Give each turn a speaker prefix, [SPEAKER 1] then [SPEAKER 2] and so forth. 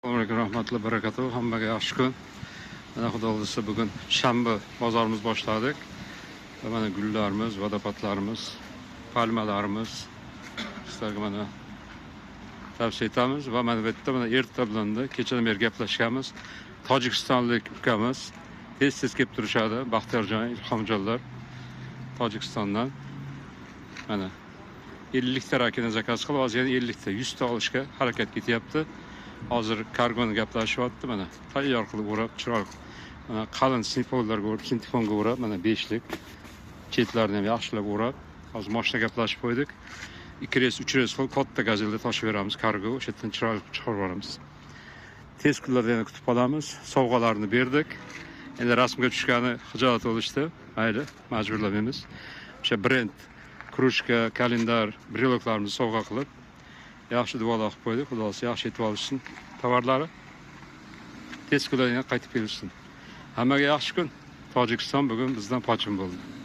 [SPEAKER 1] Assalomu alaykum rahmatullohi barakatuh. Hammaga yaxshi kun. Mana, xudo xohlasa, bugun shanba bozorimiz boshladik. Va mana gullarimiz, водопад larimiz, palmalarimiz sizlarga mana tavsiya etamiz. Va mana bu yerda mana erta bilanda, kechadan beri gaplashganmiz. Tojikistonlik ukamiz tez tez kelib turishadi. Baxtiyorjon, Ilhomjonlar Tojikistondan. Mana 50 ta раковина заказ qilib, hozir yana 50 ta, 100 ta olishga harakat ketyapti. Hozir kargoni gaplashyapti, mana tayyor qilib o'rab, chiroyli, mana qalin sinfonlarga o'rab, sintefonga o'rab, mana beshlik chetlarini ham yaxshilab o'rab, hozir moshina gaplashib qo'ydik. Ikki reys, uch reys qilib, katta gazelda toshib beramiz kargo, o'sha yerdan chiroyli qilib chiqarib yuboramiz. Tez kunlarda yana kutib qolamiz. Sovg'alarni berdik. Endi rasmga tushgani xijolat bo'lishdi. Mayli, majburlamaymiz. O'sha brend кружка, kalendar, breloklarimizni sovg'a qilib, yaxshi duolar qilib qo'ydik. Xudo xohlasa, yaxshi yetib olishsin tovarlari. Tez kunlarda yana qaytib kelishsin. Hammaga yaxshi kun. Tojikiston bugun bizdan pochim bo'ldi.